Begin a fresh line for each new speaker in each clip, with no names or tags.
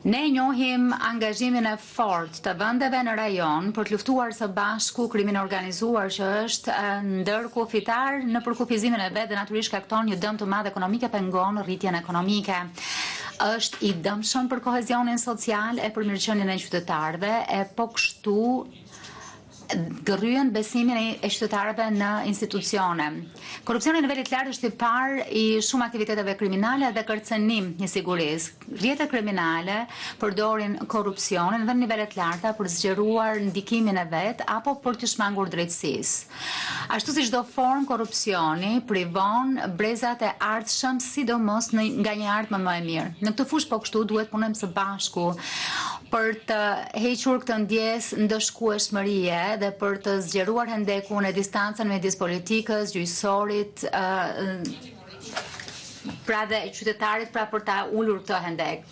Ne njohim angazhimin e fortë të vendeve në rajon për të luftuar së bashku krimin e organizuar që është ndërkufitar në përkufizimin e vet dhe natyrisht shkakton një dëm të madh ekonomik e pengon rritjen ekonomike. Është i dëmshëm për kohezionin social e për mirëqenien e qytetarëve e po kështu gërryen besimin e qytetarëve në institucione. Korrupsioni i nivelit të lartë është tipar i shumë aktiviteteve kriminale dhe kërcënim i sigurisë. Rrjetet kriminale përdorin korrupsionin edhe në nivele të larta për të zgjeruar ndikimin e vet apo për t'i shmangur drejtësisë. Ashtu si çdo formë korrupsioni privon brezat e ardhshëm sidomos në nga një e ardhme më e mirë. Në këtë fushë po kështu duhet punojmë së bashku për të hequr këtë ndjesë ndëshkueshmërie dhe për të zgjeruar hendekun e distancën midis politikës, gjyqësorit, pra dhe qytetarit pra për ta ulur këtë hendek.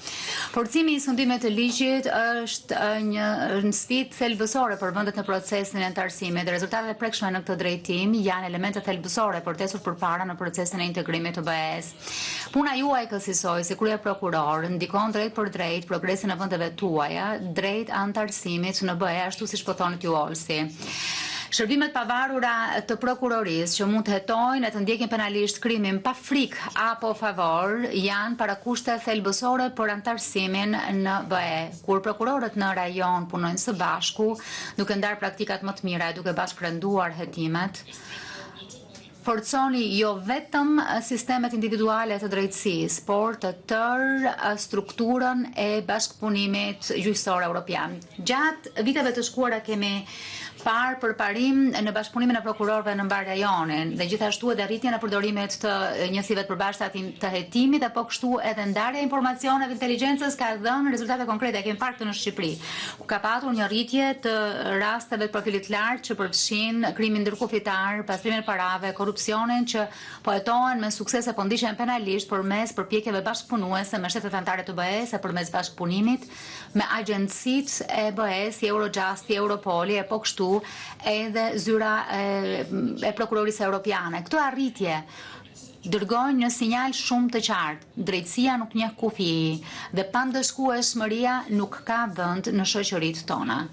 Forcimi i sundimit të ligjit është një, një sfidë thelbësore për vendet në procesin e anëtarësimit dhe rezultatet e prekshme në këtë drejtim janë elemente thelbësore për të ecur përpara në procesin e integrimit të BE-së. Puna juaj kësisoj si kryeprokuror ndikon drejtpërdrejt progresin e vendeve tuaja drejt anëtarësimit në BE ashtu siç po thonit ju Olsi. Shërbimet e pavarura të prokurorisë që mund të hetojnë e të ndjekin penalisht krimin pa frikë apo favor janë parakushte thelbësore për anëtarësimin në BE. Kur prokurorët në rajon punojnë së bashku, duke ndarë praktikat më të mira e duke bashkërenduar hetimet, forconi jo vetëm sistemet individuale të drejtësisë, por të tërë strukturën e bashkëpunimit gjyqësor europian. Gjatë viteve të shkuara kemi parë përparim në bashkëpunimin e prokurorëve në mbarë rajonin dhe gjithashtu edhe rritjen e përdorimit të njësive të përbashkëta të hetimit dhe po kështu edhe ndarja e informacioneve të inteligjencës ka dhënë rezultate konkrete. E kemi parë këtë në Shqipëri. Ka patur një rritje të rasteve të profilit të lartë që përfshijnë krimin ndërkufitar, pastrimin e parave, korrupsionin që po hetohen me sukses e po ndiqen penalisht përmes përpjekjeve bashkëpunuese me shtetet anëtare të BE-së e përmes bashkëpunimit me agjencitë e BE-së si Eurojust-i, Europoli e po kështu edhe zyra e Prokurorisë Europiane. Këto arritje dërgojnë një sinjal shumë të qartë, drejtësia nuk njeh kufij dhe pandëshkueshmëria nuk ka vend në shoqëritë tona.